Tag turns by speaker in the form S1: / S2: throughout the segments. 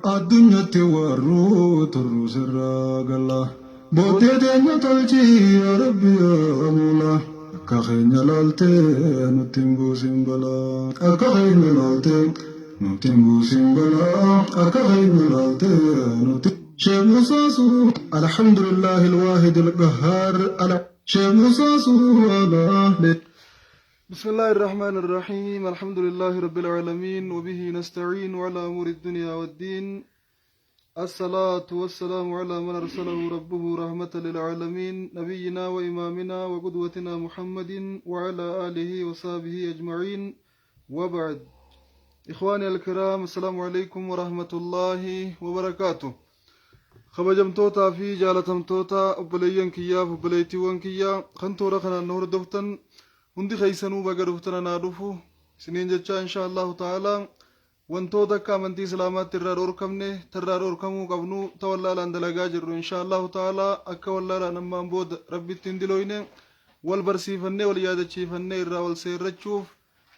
S1: Addunyatti warruu turru sirraa galla. Booddee teenya tolchi yaa Rabbi yaa Moolaa. Akka keenya laaltee nutti hin buusin balaa. Akka keenya laaltee nutti hin buusin balaa. Akka keenya laaltee nutti. Sheekh Musaa Suu Alhamdulillahi Alwaahid Alqahhaar Ala Sheekh Musaa Suu Ala.
S2: بسم الله الرحمن الرحيم، الحمد لله رب العالمين، وبه نستعين على أمور الدنيا والدين، الصلاة والسلام على من أرسله ربه رحمة للعالمين، نبينا وإمامنا وقدوتنا محمد وعلى آله وصحبه أجمعين، وبعد. إخواني الكرام، السلام عليكم ورحمة الله وبركاته. Kabajamtootaa fi jaalatamtoota obboleeyyan kiyyaaf obboleettiiwwan kiyyaa kan toora kanaan nu hordoftan hundi keessanuu, baga dhuftan, anaa dhufu isiniin jecha. Insha Allahu ta'ala, wantoota akka amantii Islaamaatti irraa dhorkamne, tarraa dhorkamuu qabnu, ta wallaalaan dalagaa jirru, insha Allahu ta'ala, akka wallaalaan ammaan booda Rabbitti hin dilooyne wal barsiifannee, wal yaadachiifannee, irraa wal seerrachuuf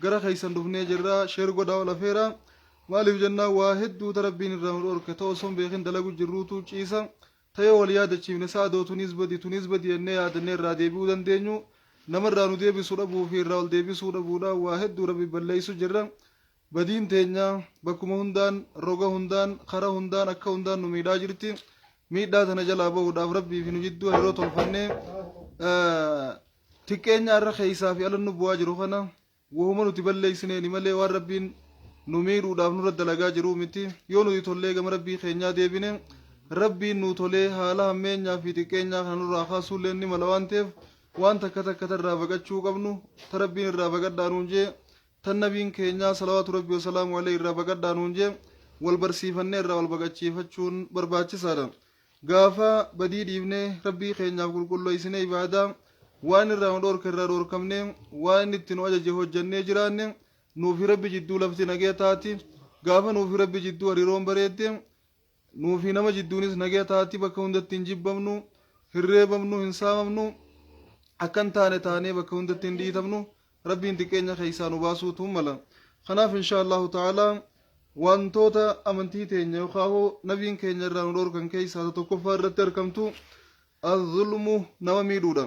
S2: gara keessan dhufnee jirra. Share godhaa, wal afeera. Maaliif jennaan, waa hedduuta Rabbiin irraa nu dhorke ta'u osoo hin beekin dalagu jirruutu ciisa. Ta'ee wal yaadachiifne sa'adoo tunis badi, tunis badi jennee yaadannee irraa deebi'uu dandeenyu, namarraa nu deebisu dhabuu fi irraa ol deebisuu dhabuudhaan waa hedduu Rabbi balleessu jirra. Badiin teenya bakkuma hundaan, roga hundaan, kara hundaan, akka hundaan nu miidhaa jirti. Miidhaa tana jalaa bahuudhaaf Rabbii fi nu jidduu hariiroo tolfannee, xiqqeenya irra keessaa fi ala nu bu'aa jiru kana wahuma nuti balleessineeni malee waan Rabbiin nu miidhuudhaaf nurra dalagaa jiru miti. Yoo nuti tollee gama Rabbii keenyaa deebine, Rabbiin nu tolee haala hammeenyaa fi xiqqeenyaa kana nurraa kaasuullee ni mala. Waan ta'eef, waan takka takka tarraa baqachuu qabnu, ta Rabbiin irraa baqadhaa nuun jee, tan nabiin keenyaa salawaatu Rabbii wasalaamu alayhi irraa baqadhaa nuun jee, wal barsiifannee irraa wal baqachiifachuun barbaachisaadha. Gaafa badii dhiifnee, Rabbii keenyaaf qulqulleessinee ibaadaa, waan irraa nu dhoorke irraa dhoorkamnee, waan inni itti nu ajaje hojjannee jiraanne, nuufi Rabbi jidduu lafti nagaya taati. Gaafa nuufi Rabbi jidduu hariiroon bareedde, nuufi nama jidduunis nagaya taati. Bakka hundatti hin jibbamnu, hin reebamnu, hin saamamnu, akkan taane taanee bakka hundatti hin dhiitamnu. Rabbiin xiqqeenya keessaa nu baasuutu mala. Kanaaf, insha Allahu ta'ala, wantoota amantii teenya yookaan nabiin keenya irraa nu dhorkan keessaa tokkoffaa irratti argamtu azulmu, nama miidhuudha.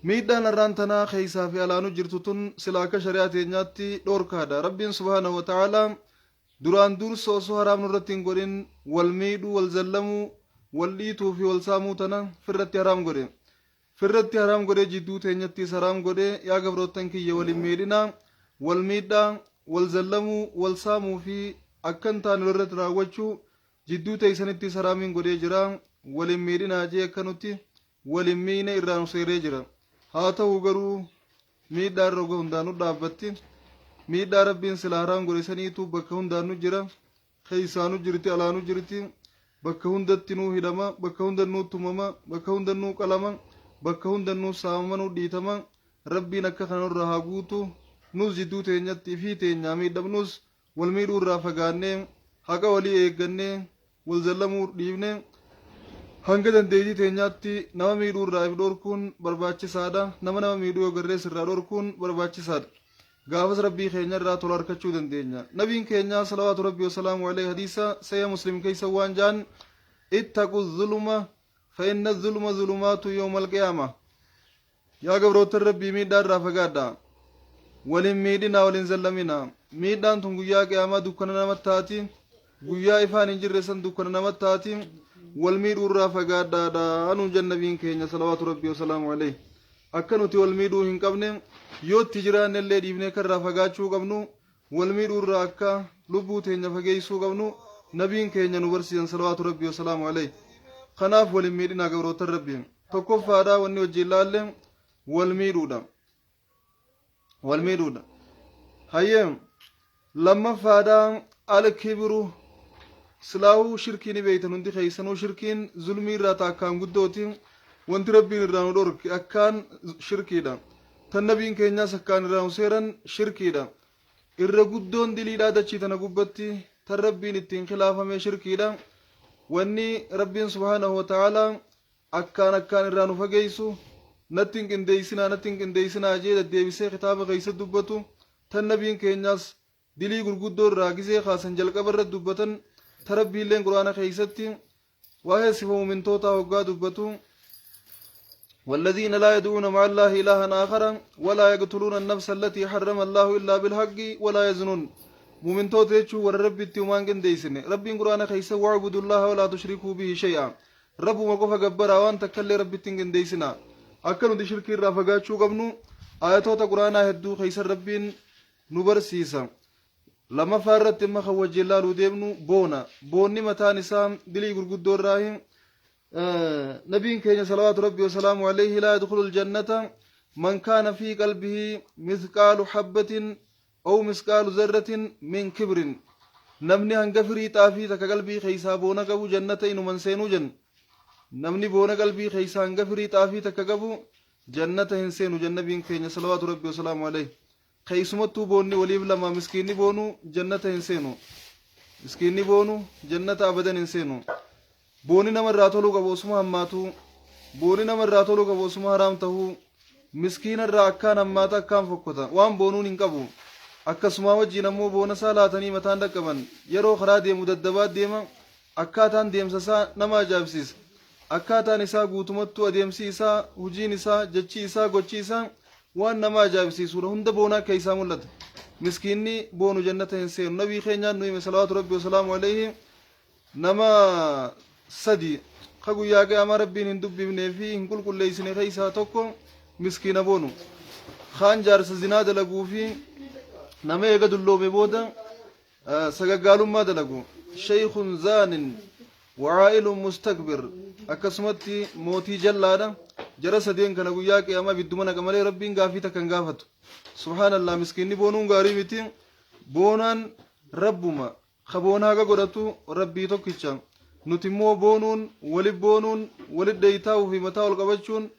S2: Miidhaan har'aan tanaa keessaa fi alaanu jirtu tun sila akka shari'aa teenyaatti dhorkaadha. Rabbiin subhaanahu wa ta'ala duraan dursa osoo haraam nurratti hin godhin wal miidhuu, wal zallamuu, wal dhiituu fi wal saamuu tana firratti haraam godhe. Firratti haraam godhee, jidduu teenyattis haraam godhe. Yaa gabroottan kiyya, wal hin miidhinaa, wal miidhaa, wal zallamuu, wal saamuu fi akka hin taane walirratti raawwachuu jidduu teessanittis haraamiin godhee jira, wal hin miidhinaa jee akka nuti wal hin miine irraa nu seeree jira. Haa ta'u garuu, miidhaa irra roga hundaan nu dhaabbatti. Miidhaa Rabbiin sila haraam godhe saniitu bakka hundaan nu jira. Keessaanu jirti, alaanu jirti. Bakka hundatti nuu hidhama, bakka hunda nuu tumama, bakka hunda nuu qalama, bakka hunda nuu saamama, nuu dhiitama. Rabbiin akka kana nurraa haa guutu. Nus jidduu teenyatti ifii teenyaa miidhamnus, wal miidhuu irraa fagaannee, haqa walii eeggannee, wal zallamuu dhiifne, hanga dandeettii teenyaatti nama miidhuu irraa if dhorkuun barbaachisaadha. Nama miidhuu yoo garrees irraa dhorkuun barbaachisaadha. Gaafas Rabbii keenya irraa tola harkachuu dandeenya. Nabiin keenya salawaatu Rabbii wasalaamu alayhi hadiisa Sahih Muslim keessa waan jaan: "Ittaqu zulma, fa inna zulma zulumaatu yawma alqiyaama." Yaa gabroottan Rabbii, miidhaa irraa fagaadha, waliin miidhinaa, waliin zallaminaa. Miidhaan tun guyyaa qiyaamaa dukkana namatti taati. Guyyaa ifaan hin jirre san dukkana namatti taati. Wal miidhuu irraa fagaadhaadha anuun jan nabiin keenya salawaatu Rabbii wasalaamu alayhi. Akka nuti wal miidhuu hin qabne, yoo itti jiraanne illee dhiifnee akka irraa fagaachuu qabnu, wal miidhuu irraa akka lubbuu teenya fageessuu qabnu nabiin keenya nu barsiisan salawaatu Rabbii wasalaamu alayhi. Kanaaf wal hin miidhinaa, gabroottan Rabbii. Tokkoffaadha wanni wajjin laalle wal miidhuudha, wal miidhuudha. Hayyee, lammaffaadha alkibru. Silaahuu shirkii ni beeytan hundi keessanuu. Shirkiin zulmii irraa ta akkaan guddooti. Wanti Rabbiin irraa nu dhorke akkaan shirkiidha. Tan nabiin keenyaas akkaan irraa nu seeran shirkiidha. Irra guddoon diliidhaa dachii tana gubbatti tan Rabbiin ittiin khilaafame shirkiidha. Wanni Rabbiin subhaanahu wa ta'aalaa akkaan akkaan irraa nu fageessu, natti hin qindeessinaa, natti hin qindeessinaa jee deddeebisee kitaaba keessa dubbatu, tan nabiin keenyaas Dilii gurguddoo irraa gizee kaasan jalqaba irratti dubbatan ta Rabbiilleen Qur'aana keeysatti waa'ee sifa mu'mintootaa hoggaa dubbatu والذين لا يدعون مع الله إلها آخر ولا يقتلون النفس التي حرم الله إلا بالحق ولا يزنون مؤمنتوتا jechuun warra Rabbitti humaan qindeessine. Rabbiin Qur'aana keessa واعبدوا الله ولا تشركوا به شيئا, Rabbuma qofa gabbaraa, waan takkallee Rabbitti hin qindeessina. Akka nuti shirkii irraa fagaachuu qabnu ayatoota Qur'aanaa hedduu keessa Rabbiin nu barsiisa. Lammaffaa irratti imma kan wajjin laaluu deemnu boona. Boonni mataan isaa dilii gurguddoo irraa. Nabiin keenya salawaatu Rabbi wasalaamu alayhi لا يدخل الجنة من كان في قلبه مثقال حبة أو مثقال ذرة من كبر. Namni hanga firii xaafii takka qalbii keessaa boona qabu jannata inuman seenuu jen. Namni boona qalbii keessaa hanga firii xaafii takka qabu jannata hin seenu jen nabiin keenya salawaatu Rabbi wasalaamu alayhi. Keessumattuu boonni waliif lama. Miskiinni boonu jannata hin seenu. Miskiinni boonu jannata abadan hin seenu. Boonni nama irraa toluu qabu osuma hammaatu, boonni nama irraa toluu qabu osuma haraam tahuu, miskiina irraa akkaan hammaata, akkaan fokkota, waan boonuun hin qabu. Akkasuma wajjiin ammoo boona isaa laatanii mataan dhaqqaban. Yeroo karaa deemu daddabaa deema. Akkaataan deemsa isaa nama ajaa'ibsiisa. Akkaataan isaa guutumattuu, adeemsi isaa, hujiin isaa, jechi isaa, gochi isaa waan nama ajaa'ibsiisudha. Hunda boonaa keessaa mul'ata. Miskiinni boonu jannata hin seenu. Nabii keenyaan nu hime salawaatu Rabbi wasalaamu alayhi, nama sadi ka guyyaa qiyaamaa Rabbiin hin dubbifnee fi hin qulqulleessine keessaa tokko miskiina boonu, kaan jaarsa zinaa dalaguu fi nama eega dulloome booda sagaggaalummaa dalagu, شيخ زان وعائل مستكبر, akkasumatti mootii jallaadha. Jara sadeen kana guyyaa qiyaamaa bidduma naqa malee Rabbiin gaafii takka hin gaafatu. Subhaanallah, miskiinni boonuun gaarii miti. Boonaan Rabbuma ka boona haga godhatu Rabbii tokkicha. Nuti immoo boonuun, walit boonuun, walit dheeytaa'uu fi mataa ol qabachuun,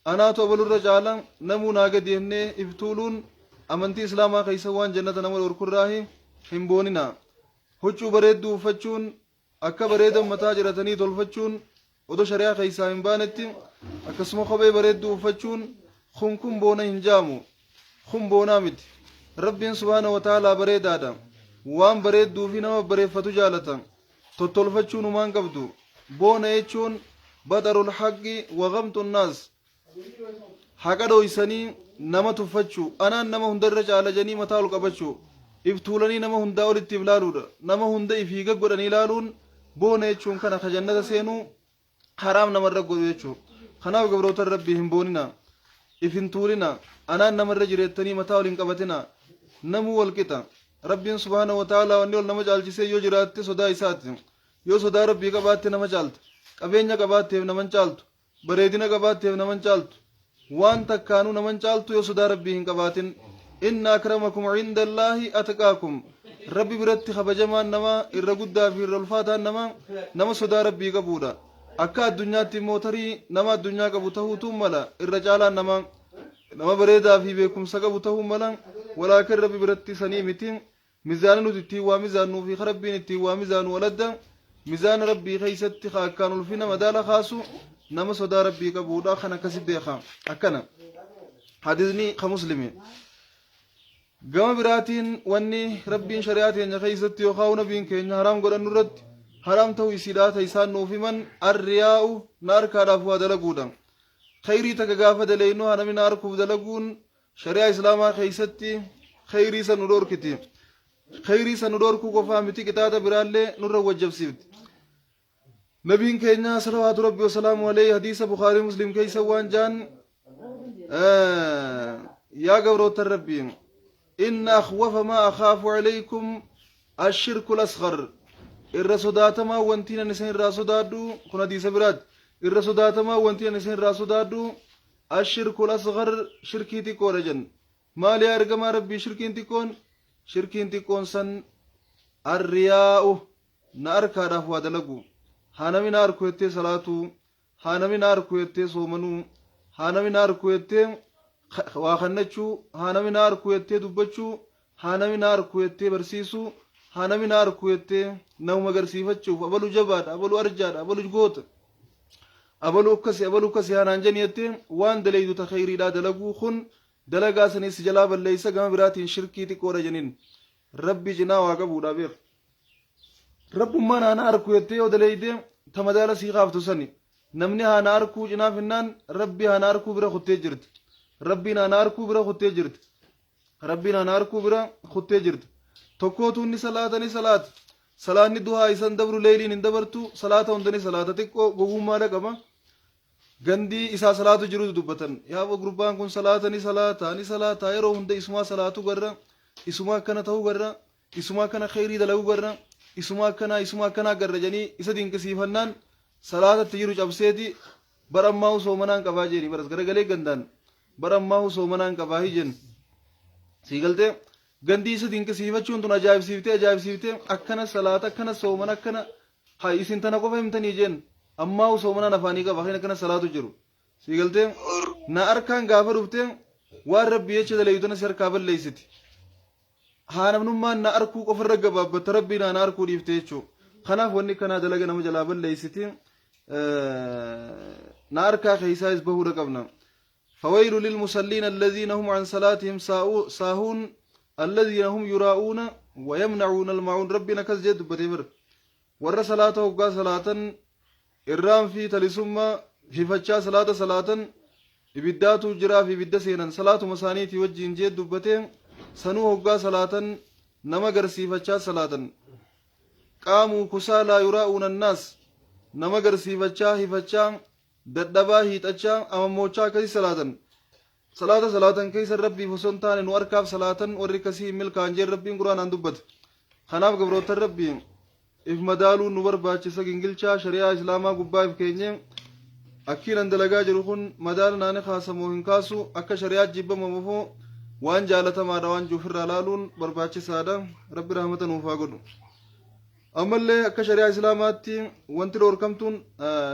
S2: anaatu abalurra caala, namuu naa gadi jennee iftuuluun amantii Islaamaa keessa waan jannata nama dhorkurraahi. Hin boonina. Huccuu bareedduu uffachuun, akka bareedan mataa jiratanii tolfachuun odoo shari'aa keessaa hin baanetti, akkasuma kophee bareedduu uffachuun kun boona hin jaamu. Kun boonaa miti. Rabbiin subhaana wa ta'aalaa bareedaadha. Waan bareedduu fi nama bareeffatu jaalata. Tottolfachuun humaan qabdu. Boona jechuun بطر الحق وغمط الناس, haqa dhoysanii nama tuffachuu, anaan nama hundarra caala janii mataa ol qabachuu, iftuulanii nama hundaa olitti if laaluudha. Nama hunda ifiiga godhanii laaluun boona jechuun kana ka jannata seenuu haraam namarra godhu jechuu. Kanaaf gabroota Rabbii, hin boonina, if hin tuulina, anaan namarra jireettanii mataa ol hin qabatina. Namuu wal qixa. Rabbiin subhaana wa ta'aalaa wanni ol nama caalchisee yoo jiraatte sodaa isaati. Yoo sodaa Rabbii qabaatte nama caalta. Qabeenya qabaatteef naman caaltu, bareedina qabaatteef naman caaltu, waan takkaanuu naman caaltu yoo sodaa Rabbii hin qabaatin. إن أكرمكم عند الله أتقاكم. Rabbi biratti kabajamaan namaa, irra guddaa fi irra ulfaataan namaa, nama sodaa Rabbii qabuudha. Akka addunyaatti immoo tarii nama addunyaa qabu ta'uutu mala. Irra caalaan namaa nama bareedaa fi beekumsa qabu ta'uu mala, walaakin Rabbi biratti sanii miti. Mizaana nuti ittiin waa mizaannuu fi Rabbiin ittiin waa mizaanu waladda. Mizaana Rabbii keessatti ka akkaan ulfina madaala kaasu nama sodaa Rabbii qabuudha. Kan akkasi beeka. Akkana hadisni ka Muslimi. Gama biraatiin wanni Rabbiin shari'aa teenya keessatti yookaan nabiin keenya haraam godhannu irratti haraam ta'uu isiidhaa ta isaan nuuf himan الرياء, na harkaadhaaf waa dalaguudha. Khayrii takka gaafa daleeynu haa namni na harkuuf dalaguun shari'aa Islaamaa keessatti khayrii san nu dhorkiti. Khayrii san nu dhorkuu qofaa miti, qixaaxa biraallee nurra wajjabsiifti. Nabiin keenya salawaatu Rabbi wasalaamu alayhi hadiisa Bukaarii Muslim keessa waan jaan: Yaa gabroota Rabbii, إن أخوف ما أخاف عليكم الشرك الأصغر. Irra sodaatamaa wantiin ani isin irraa sodaadhu kun, hadiisa biraati, irra sodaatamaa wantiin ani isin irraa sodaadhu الشرك الأصغر, shirkii xiqqoodha jen. Maali yaa ergamaa Rabbii shirkiin xiqqoon? Shirkiin xiqqoon san الرياء, na harkaadhaaf waa dalagu, haa nami na harku jettee salaatuu, haa nami na harku jettee soomanuu, haa nami na harku jettee waa kannachuu, haa nami na harku jettee dubbachuu, haa nami na harku jettee barsiisuu, haa nami na harku jettee namuma agarsiifachuuf, abalu jabaadha, abalu arjaadha, abalu goota, abalu akkasi, abalu akkasi haanaan jeni jettee waan daleeydu ta kheyriidhaa dalaguu, kun dalagaa sanis jalaa balleeysa. Gama biraatiin shirkii xiqqoodha jeniin. Rabbi cinaa waa qabuudha beek. Rabbummaan haana arku jettee yoo daleeyde ta madaala sii kaaftu sani. Namni haana arkuu cinaa finnaan Rabbi haana arkuu bira kuttee jirti. Rabbiin haana arkuu bira kuttee jirti. Rabbiin haana arkuu bira kuttee jirti. Tokkootu inni salaata ni salaata. Salaanni duhaa isan dabru, leeyliin hin dabartu, salaata hunda ni salaata, xiqqoo gowwummaadha qaba. Gandii isaa salaatu jirutu dubbatan. Yaaboo gurbaan kun salaata ni salaata ni salaata, yeroo hunda isumaa salaatu garra, isumaa akkana ta'uu garra, isumaa akkana kheyrii dalagu garra, isumaa akkanaa isumaa akkanaa garra jedhanii isa dinqisiifannaan salaatatti jiru cabseeti bara ammaa soomanaan qabaa jeeni, baras garagalee gandaan bara ammaa soomanaan qabaa hijen sii galtee. Gandii isa dinqisiifachuun tun ajaa'ibsiiftee ajaa'ibsiiftee, akkana salaata, akkana soomana, akkana haa isin tana qofa himtanii jeen, ammaa soomanaan afaanii qaba kan akkana salaatu jiru sii galtee. Na harkaan gaafa dhufte waan Rabbi jecha dalayu tana si harkaa balleessiti. Haa namnummaan na arkuu qofarra gabaabbatta, Rabbiin haa na arkuu dhiifte jechuu. Kanaaf wanni kanaa dalaga nama jalaa balleessiti. Na harkaa keessaayis bahuudha qabna. فويل للمصلين الذين هم عن صلاتهم ساهون الذين هم يراؤون ويمنعون الماعون. ربنا كز جد بتبر ور صلاة وقا صلاة irraan fi talisummaa hifachaa salaata salaatan ibiddaatu jiraa fi ibidda seenan salaatuma isaaniitii wajjiin jee dubbatee. Sanuu hoggaa salaatan nama garsiifachaa salaatan, qaamuu kusaalaa yuraa'uuna annaas, nama garsiifachaa hifachaa dadhabaa hiixachaa amammoochaa akkasii salaatan. Salaata salaatan keessa Rabbiif osoo hin taane nu harkaaf salaatan, warri akkasii milkaan jeen Rabbiin Quraanaan dubbate. Kanaaf gabroottan Rabbii, if madaaluun nu barbaachisa. Gingilchaa shari'aa Islaamaa gubbaa if keenye, akkiin an dalagaa jiru kun madaala naani kaasamoo hin kaasu, akka shari'aa jibbamamuufoo waan jaalatamaadha waan juufirraa laaluun barbaachisaadha. Rabbi rahmata nuuf haa godhu. Ammallee akka shari'aa Islaamaatti wanti dhoorkamtuun,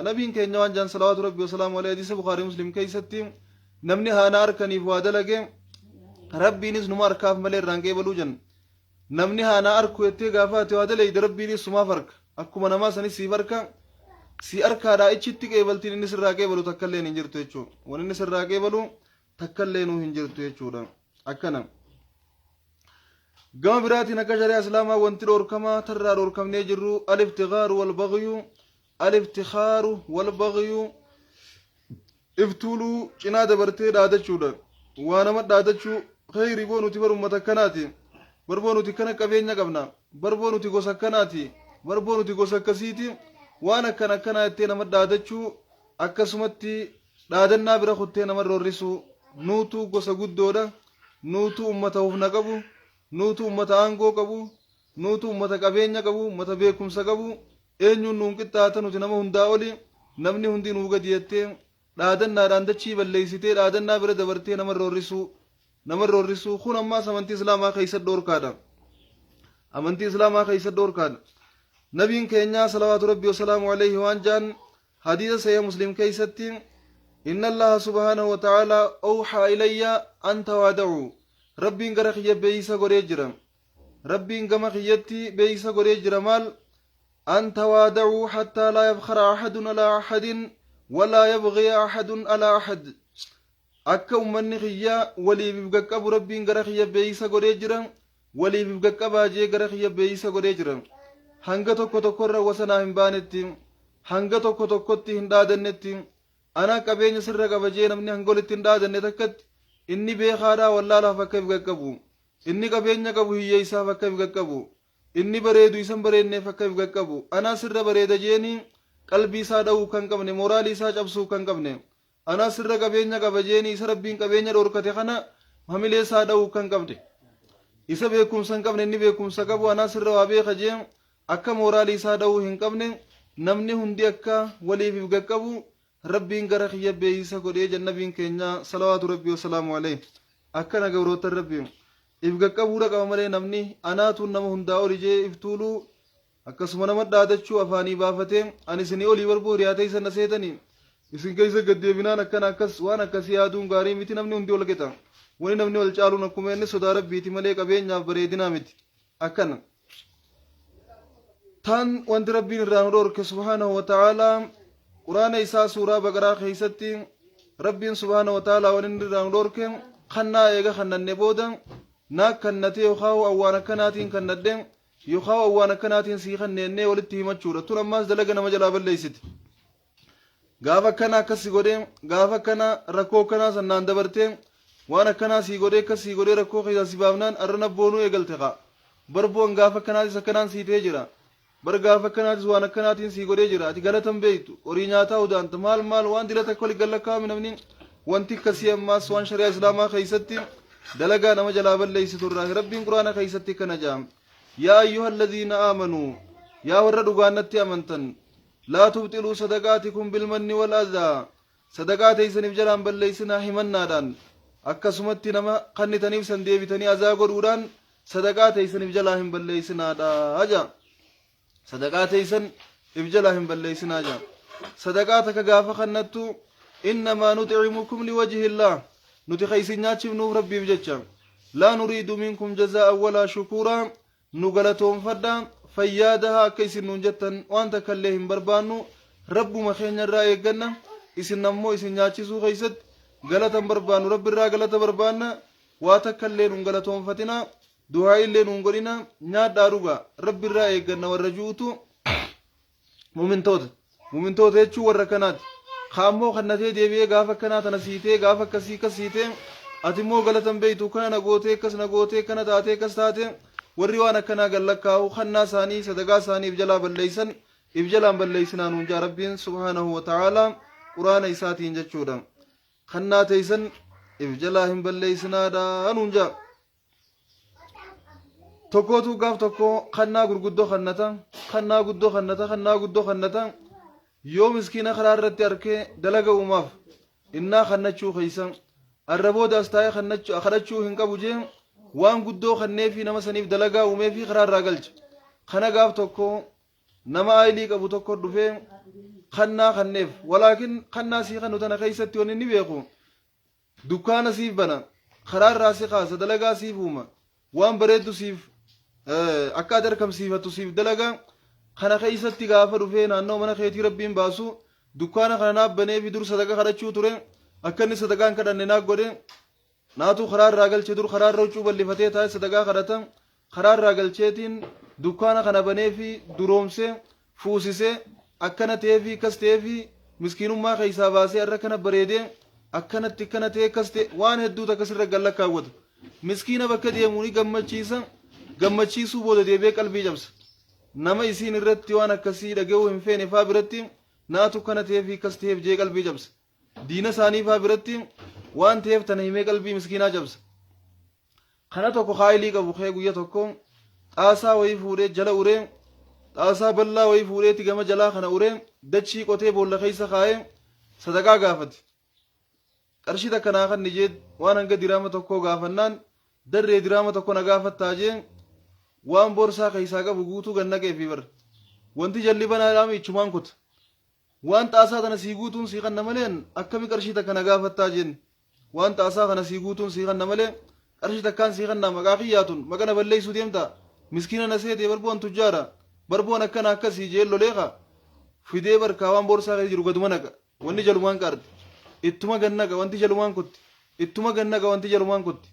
S2: nabiin keenya waan jaan salawaatu Rabbi wasalaamu alayhi, hadiisa Bukaarii Muslim keessatti, namni haana harkaniif waa dalage Rabbiinis numa harkaaf malee irraan qeebaluu jenna. Namni haana arku jettee gaafa ati waa dalayde Rabbiinis sumaaf harka, akkuma namaa sanis siif harka, si harkaadhaa ichitti qeebaltiin inni sirraa qeebalu takka illee hin jirtu jechuudha. Wanni inni sirraa qeebalu takka illee nuu hin jirtu jechuudha. Akkana. Gama biraatiin akka shari'aa Islaamaa wanti dhoorkamaa tarraa dhoorkamnee jirru aliftighaaru wal baghyu, aliftikhaaru wal baghyu, iftuuluu cinaa dabartee dhaadachuudha. Waa nama dhaadachuu, kheyri boo nuti bar ummata akkanaati, barboo nuti kana qabeenya qabna, barboo nuti gosa akkanaati, barboo nuti gosa akkasiiti, waan akkana akkanaa jettee nama dhaadachuu, akkasumatti dhaadannaa bira kuttee nama roorrisuu, nuutu gosa guddoodha, nuutu ummata humna qabu, nuutu ummata aangoo qabu, nuutu ummata qabeenya qabu, ummata beekumsa qabu, eenyuun nuun qixxaata, nuti nama hundaa oli, namni hundi nuu gadi jettee dhaadannaadhaan dachii balleessitee dhaadannaa bira dabartee nama roorrisuu, nama roorrisuu kun ammaas amantii Islaamaa keessa dhoorkaadha. Amantii Islaamaa keessa dhoorkaadha. Nabiin keenyaa salawaatu Rabbi wasalaamu alayhi waan jaan hadiisa sahih Muslim keessatti, إن الله سبحانه وتعالى أوحى إلي أن تواضعوا. Rabbiin gara kiyya beeysa godhee jira, Rabbiin gama kiyyatti beeysa godhee jira. Maal? أن تواضعوا حتى لا يفخر أحد على أحد ولا يبغي أحد على أحد. Akka ummanni kiyya waliif if qaqqabu Rabbiin gara kiyya beeysa godhee jira. Waliif if qaqqabaa jee gara kiyya beeysa godhee jira. Hanga tokko tokkorra wasanaa hin baanetti, hanga tokko tokkotti hin dhaadannetti, anaa qabeenya sirra qaba jee namni hanga walitti hin dhaadanne takkatti, inni beekaadhaa wallaalaaf akka if qaqqabu, inni qabeenya qabu hiyyeessaaf akka if qaqqabu, inni bareedu isan bareenneef akka if qaqqabu, anaa sirra bareeda jeeni qalbii isaa dha'uu kan qabne, mooraalii isaa cabsuu kan qabne, anaa sirra qabeenya qaba jeeni isa Rabbiin qabeenya dhoorkate kana hamilee isaa dha'uu kan qabne, isa beekumsa hin qabne inni beekumsa qabu anaa sirra waa beeka jee akka mooraalii isaa dha'uu hin qabne, namni hundi akka waliif if qaqqabu Rabbiin gara kiyya beeysa godhee jannabiin keenya salawaatu Rabbii wasalaamu alayhi. Akkana gabroota Rabbii, if qaqqabuudha qaba malee namni anaatuun nama hundaa oli jee if tuuluu, akkasuma nama dhaadachuu afaanii baafatee ani isinii olii barbuu hiriyaa teessan na seetanii isin keessa gaddeebinaan akkana akkas waan akkasii yaaduun gaarii miti. Namni hundi wal qixa. Wani namni wal caaluun akkuma inni sodaa Rabbiiti malee qabeenyaaf bareedinaa miti. Akkana tan wanti Rabbiin irraa nu dhorke subhaanahu wa ta'aalaa Quraana isaa suuraa Baqaraa keessatti Rabbiin subhaanahu wa ta'aalaa waan inni irraa nu dhorke kannaa eega kannanne booda Naa kannatee yookaan awwaan akkanaatiin kannadhe yookaan awwaan akkanaatiin sii kanneennee walitti himachuudha. Tun ammaas dalaga nama jalaa balleessiti. Gaafa akkana akkas si godhee, gaafa akkana rakkoo akkanaa sannaan dabartee, waan akkanaa sii godhee, akkas sii godhee rakkoo keessaa si baafnaan arrana boonuu eegalte kaa. Barboon gaafa akkanaatis akkanaan sii ta'ee jira. Bar gaafa akkanaatis waan akkanaatiin sii godhee jira. Ati galata hin beektu. Horii nyaataa udaanta. Maal maal waan dila takka wali gallakkaa'ame namni wanti akkasii ammaas waan shari'aa islaamaa keessatti dalagaa nama jalaa balleessitu irraa. Rabbiin quraana keessatti akkana ja'a. Yaa ayyuha alladhiina aamanuu, yaa warra dhugaan natti amantan, laa tubxiluu sadaqaatikum bilmanni wal adhaa, sadaqaa teessaniif jalaan balleessinaa himannaadhaan, akkasumatti nama kannitaniif san deebitanii azaa godhuudhaan sadaqaa teessan if jalaa hin balleessinaadha jaa. Sadaqaa teessan if jalaa hin balleessinaa jaa. Sadaqaa takka gaafa kannattu, innamaa nuximukum liwajhillaah, nuti ka isin nyaachifnuuf rabbiif jecha, laa nuriidu minkum jazaa'an walaa shukuuraa, nu galatoonfadha fayyaa daha akka isin nuun jettan waan takka illee hin barbaannu, rabbuma keenya irraa eegganna. Isin ammoo isin nyaachisuu keessatti galata hin barbaannu, rabbi irraa galata barbaanna. Waa takka illee nuun galatoonfatina, du'aa illee nuun godhina, nyaadhaa dhugaa, rabbi irraa eegganna warra ju'utu mumintoota. Mumintoota jechuun warra kanaati. Ka ammoo kannatee deebi'ee gaafa akkanaa tana siitee, gaafa akkasii akkas siitee, ati immoo galatan beektu, kana na gootee, akkas na gootee, kana taatee, akkas taate, warri waan akkanaa gallakkaa'u kannaa isaanii sadaqaa isaanii if jalaa balleessan, if jalaan balleessinaa nuun jaa rabbiin subhaanahu wa ta'aalaa quraana isaatiin jechuudha. Kannaa teessan if jalaa hin balleessinaadha nuun jaa. Tokkootu gaaf tokko kannaa gurguddoo kannata, kannaa guddoo kannata, kannaa guddoo kannata. Yoo miskiina karaa irratti arkee dalaga uumaaf, innaa kannachuu keessa arra booda as taa'ee kadhachuu hin qabu jee waan guddoo kanneefi nama saniif dalagaa uumeefi karaa irraa galche. Kana gaaf tokko nama aayilii qabu tokko dhufee kannaa kanneef. Walaakin kannaa sii kannu tana keessatti wanni inni beeku, dukkaana siif bana, karaa irraa si kaasa, dalagaa siif uuma, waan bareeddu siif akka ati arkamsiifattu siif dalaga. Kana keessatti gaafa dhufee naannoo mana keetii rabbiin baasu, dukkaana kana naaf baneefi, dur sadaqa kadhachuu ture, akka inni sadaqaan kadhanne naaf godhe, naatu karaa irraa galche. Dur karaa irra huccuu bal'ifatee taa'ee sadaqaa kadhata, karaa irraa galcheetiin dukkaana kana baneefi, duroomsee fuusisee, akkana ta'eefi, akkas ta'eefi, miskiinummaa keessaa baasee har'a kana bareedee, akkanatti akkana ta'e, akkas ta'e, waan hedduutu akkasirra gallakkaawwata. Miskiina bakka deemu ni gammachiisa, gammachiisuu booda deebi'ee qalbii cabsa. Nama isiin irratti waan akkasii dhaga'uu hin feene faa biratti naatu kana ta'eefi akkas ta'eef jee qalbii cabsa. Diina isaanii faa biratti waan ta'eef tana himee qalbii miskiinaa cabsa. Kana tokko kaayilii qabu kee guyya tokko xaasaa wayii fuudhee jala uree, xaasaa bal'aa wayii fuudheeti gama jalaa kana uree, dachii qotee boolla keessa kaa'ee sadaqaa gaafate. Qarshii takka naa kanni jee waan hanga diraama tokkoo gaafannaan, darree diraama tokko na gaafattaa jee waan boorsaa keessaa qabu guutuu gad naqeefi bar. Wanti jalli banaadhaami ichumaan kuta. Waan xaasaa tana sii guutuun sii kanna malee akkami qarshii takka na gaafattaa jeen. Waan xaasaa kana sii guutuun sii kanna malee qarshii takkaan sii kannaa, maqaa kiyyaatun maqa na balleessuu deemta, miskiina na seetee, barboon tujjaara, barboon akkana akkasii jeen lolee ka fidee barkaa waan boorsaa keessa jiru gaduma naqa. Wanni jalumaan qaarti, ittuma gad naqa, wanti jalumaan kutti, ittuma gad naqa, wanti jalumaan kutti.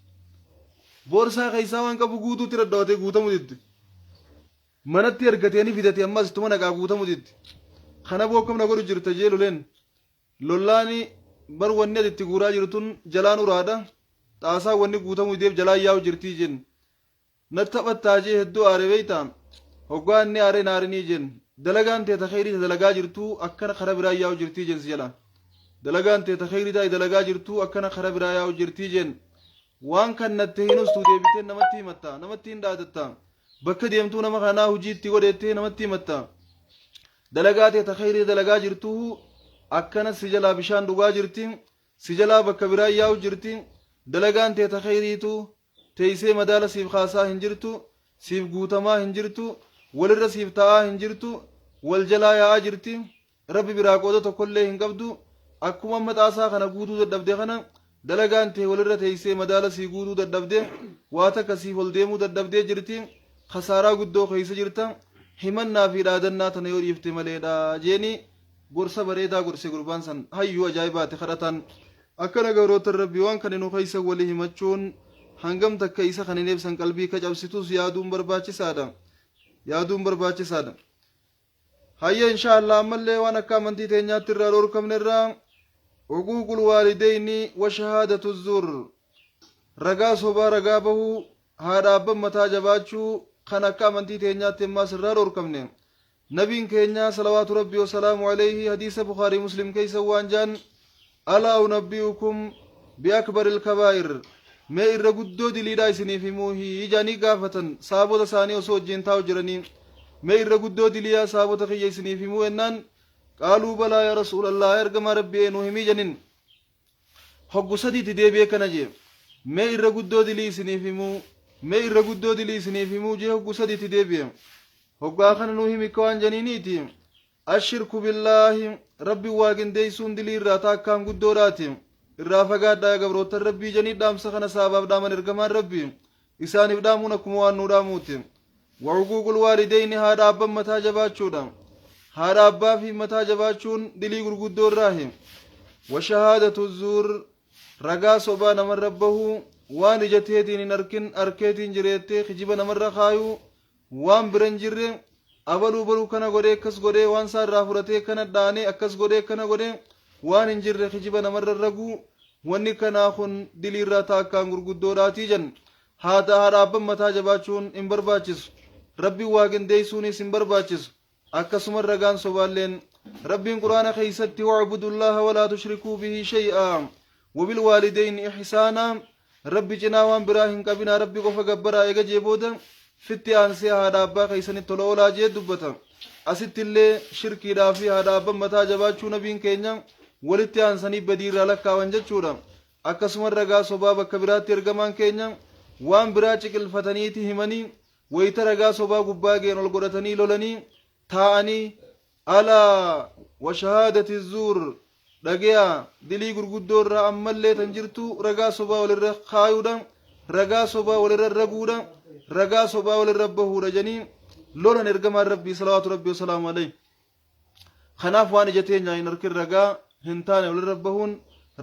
S2: Boorsaa keessaa waan qabu guutuutti dadhabatee guutamu didde. Manatti ergatee ni fidate, ammas ittuma naqaa guutamu didde. Kana boo akkam na godhu jirta jee loleen. Lollaani bar wanni ati itti guuraa jirtun jalaan uraadha. Xaasaan wanni guutamu dideef jalaan yaa'u jirtii jeen. Na taphattaa jee hedduu aare beeyta. Hoggaa inni aaree naarinii jeen. Dalagaan tee ta kheyrii ta dalagaa jirtuu akkana kara biraa yaa'u jirtii jeen si jalaa. Dalagaan tee ta kheyrii taa'e dalagaa jirtuu akkana kara biraa yaa'u jirtii jeen. Waan kannatte hin ustu, deebitee namatti himatta, namatti hin dhaadatta. Bakka deemtuu nama kanaa hojii itti godhettee namatti himatta. Dalagaa tee ta kheyrii dalagaa jirtuu akkana si jalaa bishaan dhugaa jirti, si jalaa bakka biraa yaa'u jirti. Dalagaan tee ta kheyriitu teessee madaala siif kaasaa hin jirtu, siif guutamaa hin jirtu, walirra siif taa'aa hin jirtu, wal jalaa yaa'aa jirti. Rabbi biraa qooda tokkollee hin qabdu. Akkuma amma xaasaa kana guutuu dadhabde kana dalagaan tee walirra teessee madaala sii guutuu dadhabde, waa takka siif ol deemuu dadhabdee jirti. Kasaaraa guddoo keessa jirta. Himannaa fi dhaadannaa tana yoo dhiifte maleedha jeeni gorsa bareedaa gorse gurbaan san hayyuu ajaa'ibaati kadhatan. Akkana gabroota rabbi, waan kana nu keessa walii himachuun Hangam takka isa kanineef san qalbii ka cabsitus yaaduun barbaachisaadha. Yaaduun barbaachisaadha. Hayyee inshaa Allah ammallee waan akka amantii teenyaatti irraa dhorkamne irraa uquuqul waalideyni wa shahaadatu zur ragaa sobaa ragaa bahuu haadha abban mataa jabaachuu kan akka amantii teenyaatti ammaas irraa dhorkamne. Nabiin keenya salawaatu rabbii wasalaamu alayhi hadiisa Bukhaarii Muslim keessa waan jaan alaa unabbi'ukum biakbaril kabaa'ir mee irra guddoo diliidhaa isiniif himuuhi jaanii gaafatan saabota isaanii osoo wajjin taa'u jiranii mee irra guddoo diliyaa saabota kiyya isiniif himuu ennaan qaaluu balaa yaa rasuulallah ergamaa rabbii eenuu himii janin hoggu sadiitti deebi'ee kana jee mee irra guddoo dilii isiniif himuu mee irra guddoo dilii isiniif himuu jee hoggu sadiitti deebi'e hoggaa kana nuu himi akka waan janiiniiti ashirku billaahi rabbi waa qindeessuun dilii irraa taakkaan guddoodhaati irraa fagaadhaa yaa gabroottan rabbii janii dhaamsa kana saabaaf dhaaman ergamaan rabbii isaaniif dhaamuun akkuma waan nuu dhaamuuti wacuquuqul waalideyni haadha abban mataa jabaachuudha haadha abbaa fi mataa jabaachuun dilii gurguddoo irraahi washahaadatu zuur ragaa sobaa namarra bahuu waan ija teetiin hin arkin arkeetiin jireettee kijiba namarra kaayuu waan bira hin jirre abaluu baluu kana godhee akkas godhee waan isaa irraa fudhatee kana dhaanee akkas godhee kana godhee waan hin jirre kijiba namarra raguu wanni kanaa kun dilii irraa taakkaan gurguddoodhaatii jan haadha haadha abban mataa jabaachuun hin barbaachisu rabbiin waa qindeessuunis hin barbaachisu akkasuma ragaan sobaalleen rabbiin quraana keessatti wacbudullaha walaa tushrikuu bihi shay'aa wabilwaalideyni ihsaanaa rabbi cinaa waan biraa hin qabinaa rabbi qofa gabbaraa eega jee booda fitti aansee haadha abbaa keessanitti tola oolaa jee dubbata asitti illee shirkiidhaa fi haadha abban mataa jabaachuu nabiin keenya walitti aansanii badii irraa lakkaawan jechuudha akkasuma ragaa sobaa bakka biraatti ergamaan keenya waan biraa ciqilfataniiti himanii wayita ragaa sobaa gubbaa geen ol godhatanii lolanii taa'anii alaa wa shahaadati zuur dhageya dilii gurguddoo irraa ammallee tan jirtu ragaa sobaa walirra kaayuudha ragaa sobaa walirra raguudha ragaa sobaa walirra bahuudha janii lolan ergamaan rabbii salawaatu rabbii wasalaamu alayhi kanaaf waan ija teenya hin arkin ragaa hin taane walirra bahuun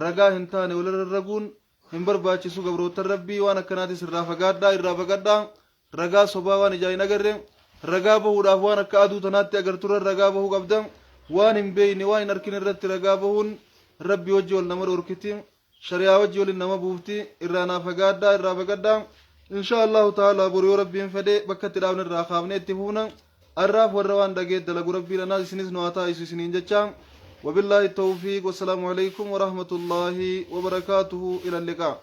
S2: ragaa hin taane walirra raguun hin barbaachisu gabroottan rabbii waan akkanaatis irraa fagaadhaa irraa baqadhaa ragaa sobaa waan ijaa hin agarre ragaa bahuudhaaf waan akka aduu tanaatti agarturra ragaa bahuu qabda waan hin beeyne waan hin arkin irratti ragaa bahuun rabbi wajji wal nama dhorkiti shari'aa wajji waliin nama buufti irraa naa fagaadhaa irraa baqadhaa insha allahu ta'ala boru yoo rabbiin fedhe bakka itti dhaabne irraa kaafne itti fufna arraaf warra waan dhagee dalagu rabbiin anaas isinis nu haa taa'isu isiniin jecha وبالله التوفيق والسلام عليكم ورحمة الله وبركاته إلى اللقاء.